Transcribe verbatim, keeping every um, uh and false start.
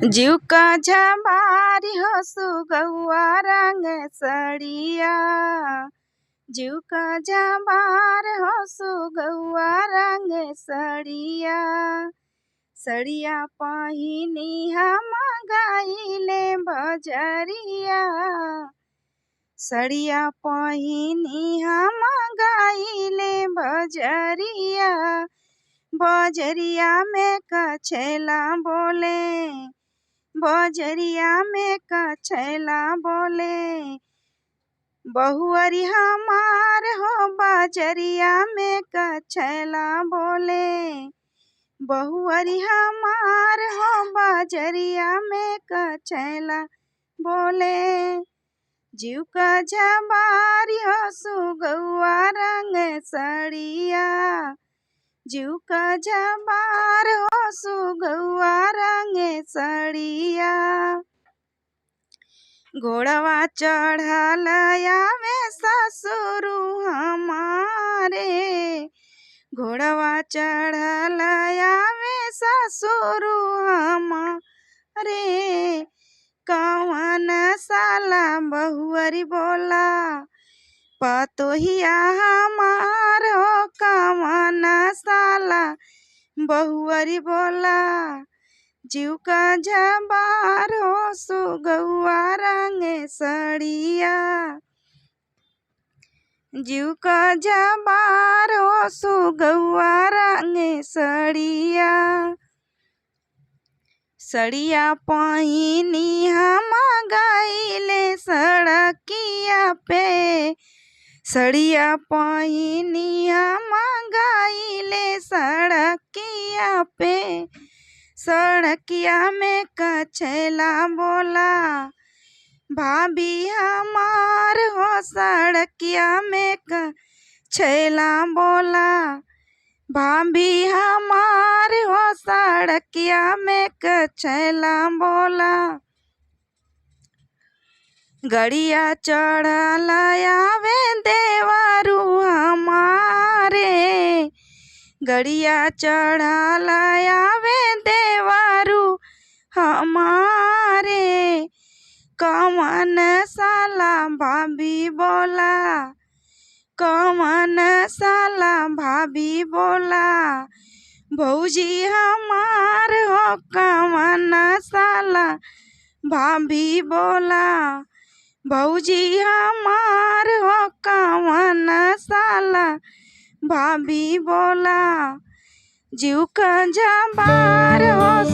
जीव का झबार हो सुगौआ रंग सड़िया, जीव का झबार हो सुगौआ रंग सड़िया। सड़िया पहिनी हम गइले बजरिया, सड़िया पहिनी हम गइले बजरिया। बजरिया में कछेला बोले, बजरिया में कछेला बोले। बहुअरी हमार हो बजरिया में कछेला बोले, बहुअरी हमार हो बजरिया में कछेला बोले। जीव का झबार हो सुगौआ रंग सड़िया, जीव का झबार हो सुगौआ रंग सड़िया। घोड़वा चढ़ल आवे ससुरु हमारे, घोड़वा चढ़ल आवे ससुरु हमारे। कवन साला बहुअरी बोला, पतोहिया हमार हो कवन साला बहुअरी बोला। जीव का झबार हो सुगौआ रंग सड़िया, जीव का झबार हो सुगौआ रंग सड़िया। सड़िया पहिनी हम गइले सड़किया पे, सड़िया पहिनी हम गइले सड़किया पे। सड़किया में कछेला बोला, भाभी हमार हो सड़किया में कछेला बोला। भाभी हमार हो सड़किया में कछेला बोला। गड़िया चढ़ल आवे देवरू हमारे, गड़िया चढ़ल आवे देवरू हमारे। कवन साला भाभी बोला, कवन साला भाभी बोला, भौजी हमार हो कवन साला भाभी बोला, भौजी हमार हो कवन साला भाभी बोला। जीव का झबार हो